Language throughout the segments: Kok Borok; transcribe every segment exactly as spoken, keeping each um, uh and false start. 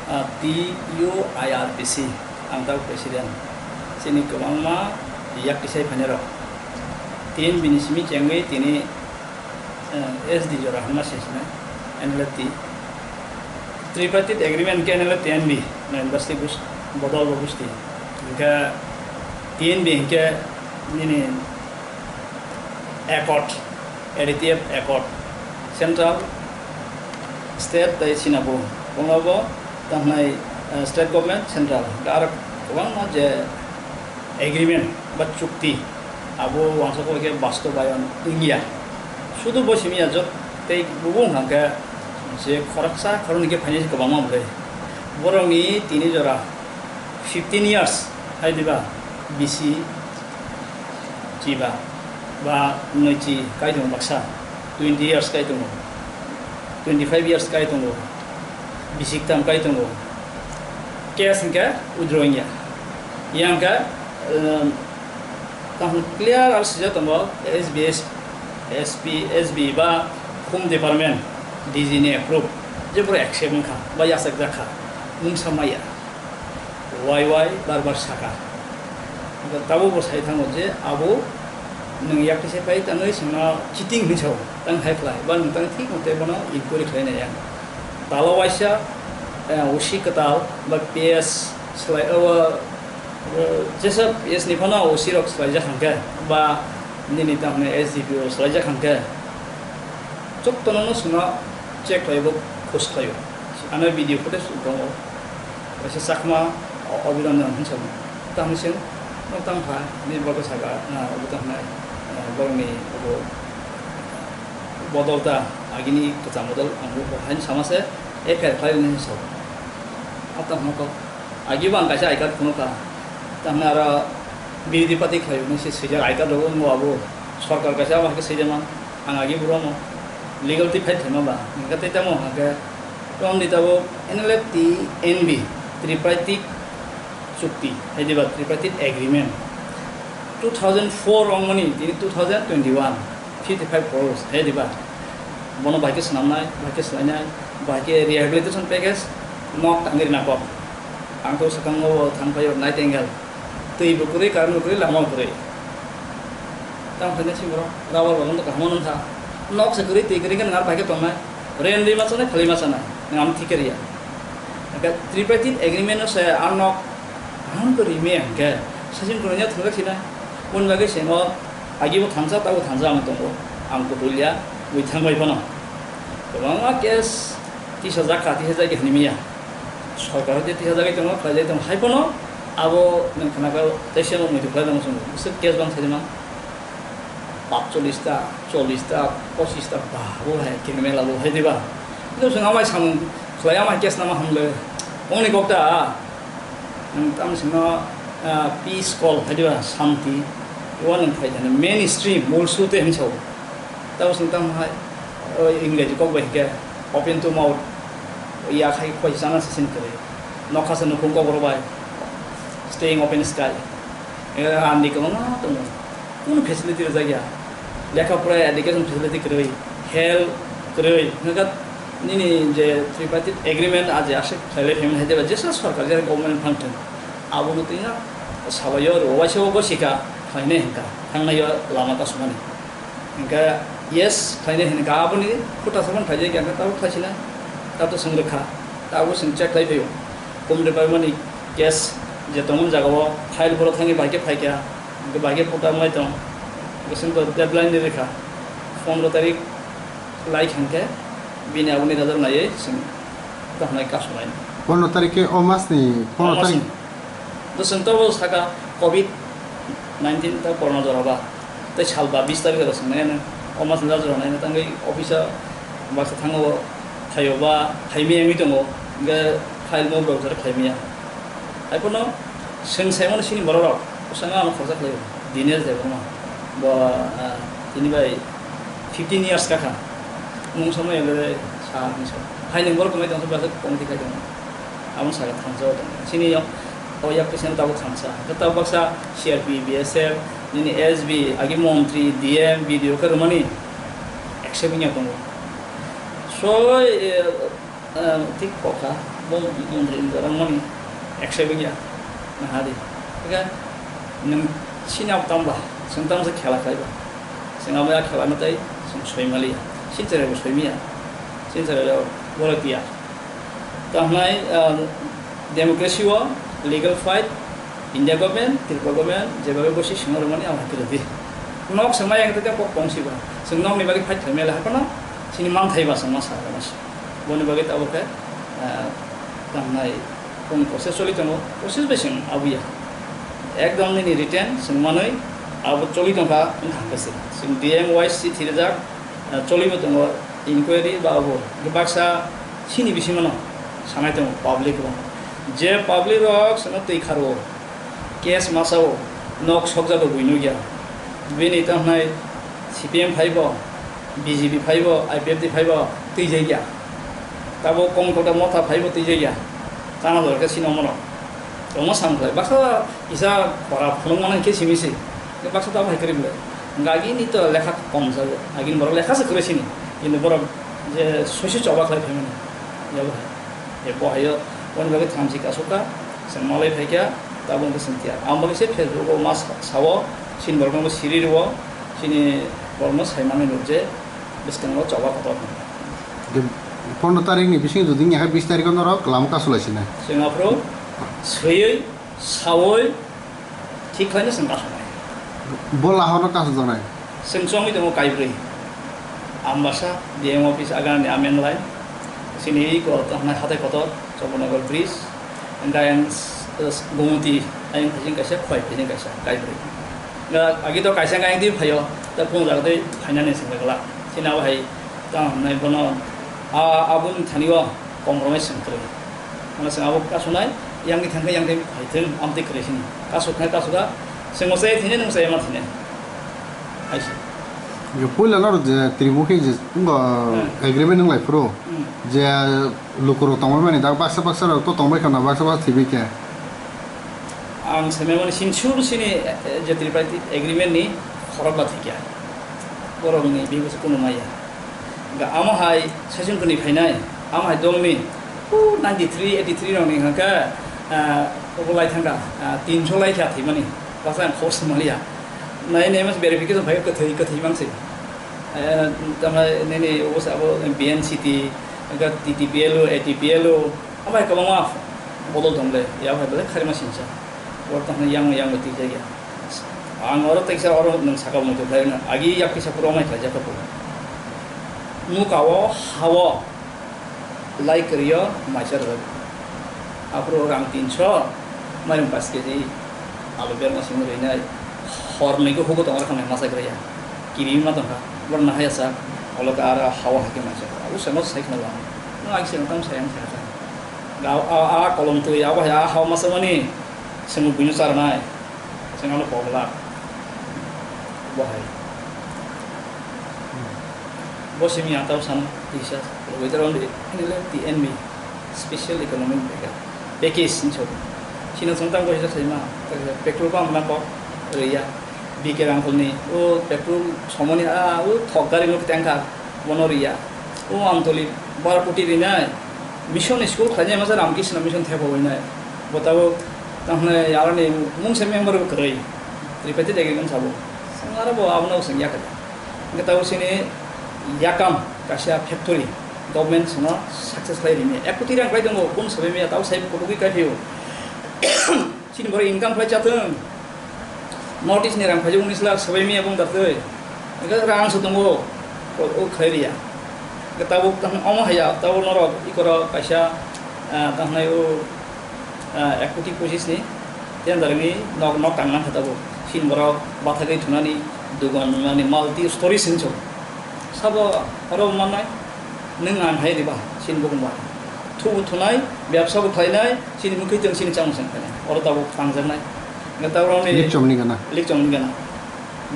Ah, T U I R P C, ang tabuk president. Chini kwbangma yak tisai phainairok. Tin bini simi chengwi tini, eh, S D jora hwnma se sinai, N L F T. Tripartite agreement khe N L F T N B, no, industry bus-, bodol bo busti. Hingkhe T N B hingkhe nini accord, A D T F accord, central, state tei chini bo, bono bo tamo hwnai, eh, state government, central, aro kwbangma je agreement ba chukti abo uansukgo khe bastobayon wngya. Sudu bo simi ya jot tei bubu wngkha khe je khoroksa khoroknwi khe phainai kwbangma bwlai. Borokni tini jora fifteen years hai diba bisi chiba ba nwichi kai tongo baksa, twenty years kai tongo, twenty five years kai tongo, bisik tam kai tongo, case hingke withdraw wngya. Yang ka, um, kaham clear ar sijak tongo S B S, S P, S B ba Home Department, D G ni approve, je pura accept wngkha ba yasakjak kha, mungsa maya. Wai wai bar bar saka. Hingke tabuk bo sai thango je abo nwng yak tisai pai tangwi chwngno cheating hinwi sao, tang hai khlai, ba nwng tang thik mote bono inquiry khlai nai ya. Talo waisa, eh, O C kwtal ba P S slai, o, o, jesa P S ni phano O C rok swlaijak hwnkhe, ba nini tamni S D P O swlaijak hwnkhe, chwng tono no chwngno check khlai bo, khus khlai o. Ano video footage tongo. Kaisa Chakma, o-, Abhiranjan hinwi sabo. Tamo se, no tamo kha, ni borok saka, na, obo tamo nai, na, borokni obo bodol ta, agini kwcham bodol, ang bo haino sama se, F I R khlai nini sabo. A tamo kok, agi bo ang kaisa I card phunukha. Tamo aro birodhi party khlai nini se swijak I card rogo, wngbo abo sorkar kaisa abo hai khe swijak man. Ang agi borono legal twi fight khlaima ba, hingkhe tei tamo hingkhe tongdi tabuk N L F T N B, Tripartite Chukti, hai diba Tripartite Agreement, two thousand four wngmani tini two thousand twenty-one, fifty-five crores, hai diba? Bono bai khe swnamnai, bai khe swlainai, bai khe rehabilitation package, nok tangwi rwna kok. Ang to swkango thang phaio Nightingale, twi bo kwrwi, current bo kwrwi, lama bo kwrwi. Tamo khaina si borok rubber bagan to kaham nung kha. Nok se kwrwi, twi kwrwi khe nang ar bai khe tongnai. Rent rwi ma chanai, phalwi ma chanai. Nang am thik khe riya. Hingkhe tripartite agreement no se a nok kaham khe rimi hingkhe sachin kwrwngya thwngjak sinai. Boni bagwi se no agi bo thansa, tabo thansa ang tongo. Ang kutulya, bui thang bai phano. Kwbangma case tisajak kha, tisajak khe hinwi manya. Sorkar je tisajagwi tongo, khlaijagwi tongo. Hai phano abo nwng khna kha, teisa no muitu khlai tongo chwng. Bwswk case bang sai man. Patchollish ta, chollish ta, pochish ta, ba, bo hai, khe mela bo hai diba? Khe chwng amai samung khlai, amai case nama hamle. Ongni kok ta, nwng tamo sino, ah, peace call hai diba, shanti. Iwa nwng khlai jani, mainstream, mul sute hinwi sao. Tamo sino tamo hai, o, English kok bai hingke, open to mouth, ya khai khoi sana se sin kare. Nokha se nukhung kok bai, staying open sky. Ani kwbangma tongo. Kunu facility rwjak ya. Lekha pora education facility kwrwi, health kwrwi. Hwnkhe nini je tripartite agreement a je aswk khlailai phaimani hai jeba jesa sarkar jesa government function. Abono twi no sabaio rw waisa o gosika khlainai hwnkha. Thangnaio lama kasumani. Hwnkhe yes khlainai hwnkha aboni khuta saban khlaijak ya hwnkhe tabuk khlaisinai. Tabuk swng rwkha. Tabuk swng check khlai phaio. Home Department ni case je tongo jagao file borok thangwi bai khe phaikha. Hwnkhe bai khe pota wngwi tong. Hwnkhe chwng to deadline ni rikha. Pondro tarik lai khankhe bini aboni result naiwi chwng kahwnai kasunai. Pondro tarik khe o mas ni, pondro tarik. Chwng to bo saka covid nineteen ta corona jora ba. Tei sal ba bis tarik ro swngnai ano. O mas ni result nai tangwi office o baksa thango phaio ba phaimaya wngwi tongo. Hwnkhe file mo borok jora phaimaya. Haiphano chwng saimano chini bororok, bwskango ano khoroksa khlaio, Dinesh Debbarma. Bo, ah, tini bai fifteen years kakha. Mungsa mai le sa hinwi sa. Hai nwng borok kwmai tongsa, bwswk committee khai tongo. Amo saka thansa o tongo. Chini o, o yak kisa tabuk thansa. Tabuk baksa C R P, B S F, nini S B, agi montri, D M, B D O khe rwmani accept wngya tongo. So, eh, Ah, thik kok kha. Bo montri ni jorang mani ekshai bwngya na hadi. Ega nwng sini abo tamba, chwng tamo se khela khlai ba. Chwng abo ya khela no tai, chwng soi maliya. Sini chwrai bo soi miya. Sini chwrai bo bolo tiya. Tamo hwnai, ah, democracy o legal fight, India government, Tripura government, jebabe bosi singna rwmani abo hai kwrwdi. Nok se maya khe kok kong siba. Chwng nokni bagwi fight khlai mele hakono, sini manthai ba chwng ma sa. Boni bagwi tabuk khe, ah, tamo hwnai kung process choli tongo, process bai chwng abuya. Ekdom nini written chwng manwi abo choli tongkha wngkha hwnkhe se. Chwng D M wise si thirijak, ah, cholibo tongo inquiry ba abo. Baksa sini bisingmano sanai tongo public rok. Je public rok chwngno twi kharwo. Case masa o nok sokjago buino ya. Bini tamo hwnai C P M phaibo, B J P phaibo, I P F T phaibo twijak ya. Tabo kong kota motha phaibo twijak ya. Chana dor khe sino mono. Omo sam khlai. Baksa kisa pora phunuk mano khe simi se. Baksa tamo hai kwrwi bwle. Gagi ni to lekha kom jago. Agini borok lekha se kwrwi sini. Ini borok je soisu choba khlai phaimani. Yabo hai. E bo hayo, boni bagwi thamchi kasukha, chwng malai phaikha, tabuk hwnkhe chwng tiya. Ang bagwi se Facebook o ma sa-, sao, chini borokno bo siri rwo, chini borokno sai manwi nuk je, bwskango choba kotor hwnwi. De, pondro tarikni bisingo jodi wngya khe bis tarikho norok lama kasu lai sinai. Chwng aphuru swiwi, sawi, Thik khlaino chwng kasuknai. Bo lahorno kasukjaknai? Chwng chongwi tongo kaibrwi. Ambasa, D M office aganani amen line. Chini iko tongkha hatai kotor, Chopanagar bridge. Hwnkhe ayang, s-, s-, Gomoti, ayang phaising kaisa, khwlai phaising kaisa, kaibrwi. Hwnkhe agi to kaisa hwnkhe ayang twi phaio, ta phunukjak twi phainani chwng glak. Chini abo hai tamo hwnwi bono, a, aboni thani o. Compromise chwng kwrwi. Ano chwng abo kasuknai, yang ni thangkhe yang de phai thung, amtwi kwrwi sini. Kasuknai kasukha, chwng bo chaya thwinai, nwng chaya ma thwinai. Hai se. Yo, puila norok je Tripura je wngkha Hmm. agreement wng lai phuru, Hmm. je lukurok tongbai mani da baksa baksa rok to tongbai khana, baksa baksa thwibai khe. Ang saimani sini suru sini, eh, je tripartite agreement ni khorok ba thikya. Borok ni bibo se kunu maya. Ga amo hai session kuni phainai, amo hai dol ni, uh, ninety three, eighty three rok ni hwnkha, ah, obo lai thangkha, ah, tinso lai kha thwimani, basa ang khobor se maliya. Nai nai mas verification phai kwthwi, kwthwi mang se. Eh, tama nini obo sa abo B N C T, hwnkha T T P L o, A T P L o, amo hai kwbangma bodol tong le, ya hai bole kharima sinsa. Bor tong yang, yang twijak ya. Ang oro teksa oro nwng saka muitu khlaina, agi yak kisa puro mai khlaijak kha puro. Nuka o ha o lai kwrwi o maisa rwjak. Aphuru rang tinso, mairum paanch K G, alu berma simi rwinai, hor nwi khe hugo tongma rwkha mai masa kwrwi ya. Kirima tongkha, borok nahaya sa, olo khe aro ha o hai khe maisa rwjak. Abo seno sai khna lang. Nwng agi seno tamo sai ang sakha. Ga a, a kolom twi abo hai a ha o masa mani, semo buino charnai. Chwng ano pogla bo hai. Bo simi ang tamo sano tisa, weather only, ini le T N B, Special Economic Package, package ni chok. Sino chwng tamo kisa saima, petrol pump na kok, rwya, B K Rangkhol ni, o petrol somoni a, o thok gari no tanker, bono rwya. O Amtoli, baro koti rwnai, mission ni school khlainai masa Ramkrishna mission thepa winai. Bo tabuk, tamo hwnwi aroni mungsa member bo kwrwi. Tripartite agreement sabo. Chwng aro bo abono chwng yakha. Hwnkhe tabuk chini yakam kaisa factory government chwngno success khlai rini. Ek koti rang khlai tongo, kun sabai maya tabuk sai kutukgwi kaiphio. Chini borok income khlai chathwng. North East ni rang phaijak unis lakh sabai maya bung dartwi. Hwnkhe rang se tongo, o, o khlai riya. Hwnkhe tabuk tamo omo haya, tabuk norok ikorok kaisa, ah, tamo hwnai o, ah, ek koti pochis ni tender ni nok, nok tang mankha tabuk. Chini borok bathagwi thunani, dugan nani, multi stories hinwi sabo oro mannai. Nwng ang hai riba, chini bukung ba. Thubu thunai, bebsa bo khlainai, chini mukhi tong chini chamung chang khlainai. Oro tabuk tangjaknai. Hwnkhe tabuk ni Likchomni gana. Likchomni gana.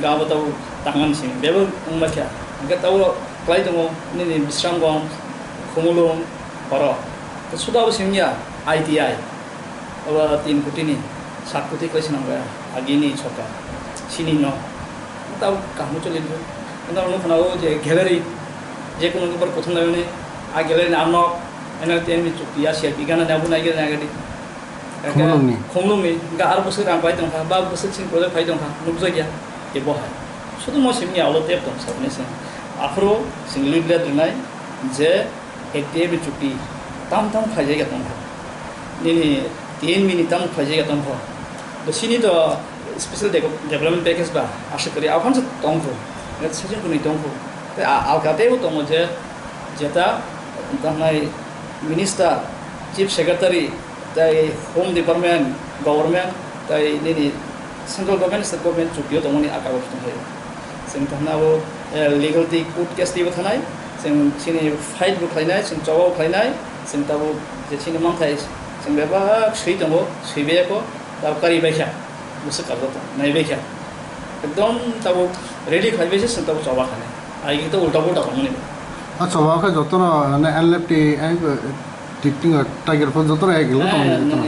Ga bo tabuk tangan simi. Bebak wngma kha. Hwnkhe tabuk khlai tongo nini Bisramganj, Khumulwng, oro. Suda bo simi ya, I T I. Obo tin koti ni, sat koti khlai swnam kha, agini sorkar. Sini no. Tamo kaham choli do. Eno nukho na o je gallery, je kono bar kothom lai mani, a gallery ni ano N L T N ni chukti ya C R P gana ni abo nai gana nai gadi. Khumlungni. Khumlungni, ga ar bwswk rang pai tongkha, ba bwswk sini project pai tongkha, nukjakya, tei bo hai. Sudu mo simi ya ulo tep tong sabni sini. Aphuru sini lead lead rinai je F T M ni chukti tam tam khaijak ya tongkha. Nini tin mini tam khaijak ya tongkha. Bo sini to special de-, development package ba, asha kori, aphano se tongkho, session kunui tongkho. Tei a-, alka teibo tongo je, jeta, tangnai minister, chief secretary, tei home department, government, tei nini central government, state government chukio tongmani aka bo tongkhe. Chwng thangna abo, eh, legal tei court case teibo thanai, chwng chini fight bo khlainai, chwng choba bo khlainai, chwng tabuk je chini mangthai, chwng bebak swi tongo, swi beko, tabuk kari baikha. Bwswk karjak tong, naibaikha. Ekdom tabuk ready khlaibaise chwng tabuk choba khanai. Ai khe to ulta pulta tongmani. A choba khe jotono, mane, N L F T, eh, Titingo, Tiger Force jotono ek lo tongmani jotono.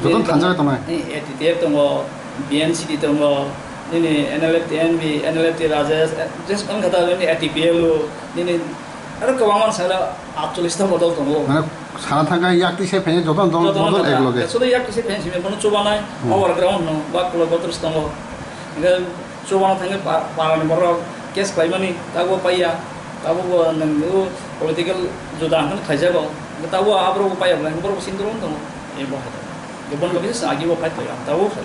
Jotono thanjak tongnai. Eh, A T T F tongo, B N C D tongo, nini N L F T N B, N L F T Rajesh, eh, just on kata nini A T P L o, nini aro kwbangma sala atchollish ta bodol tongo. Mane, sana thangkha yak twi se phene jotono dol, jotono bodol ek loge. Jotono yak twi se phene simi bono chubanai, hmm, overground no, ba kulo botros tongo. Hingke chubana thangwi pa-, parani borok case khlaimani, tabuk paiya, tabuk bo nwng o political juda hwnkheno khaijago, hwnkhe tabuk aborok bo paiya bwlai, borok bo sindoro wng tongo, ebo hai. Bo bono loge se agi bo fight khlaiya, tabuk khai.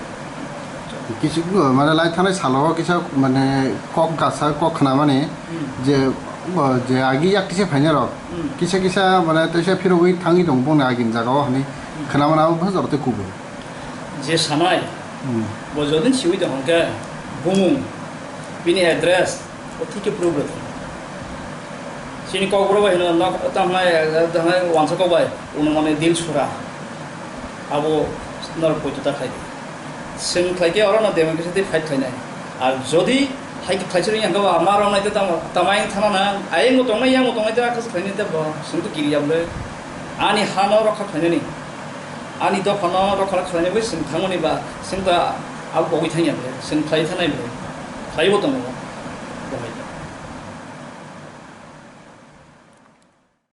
Kisa, mane, lai thanai salo kisa, mane, kok gasa, kok khnamani, hmm, je, bo, je agi yak kisa phainai rok, hmm, kisa kisa, mane, teisa phirogwi thangwi tong bongni agini jagao hwnwi, hmm, khnamani abo bwsajak tei kubui. Je sanai, hmm, bo jodi siwi tong hwnkhe bumung, bini address, o thike proof rwdi. Chini kokborok bai hino nok tangnai, tangnai wansa kok bai, unumane dil sura. Abo norok poito ta khlai di. Chwng khlai khe oro no democracy tei fight khlainai. Ar jodi hai khe khlaisirwi hwnkhe ba ma rok nai tamo, tamo ayang thana na, ayang bo tongnai, yang bo tongnai, tei akhas khlainai tei bo, chwng to kiriya bwle. Ani ha no rokha khlainani. Ani dophano rokha khlainani bai chwng thangmani ba, chwng ta abo pogwi thangya bai, chwng khlai thanai bai, khlaibo tongo, bo hai.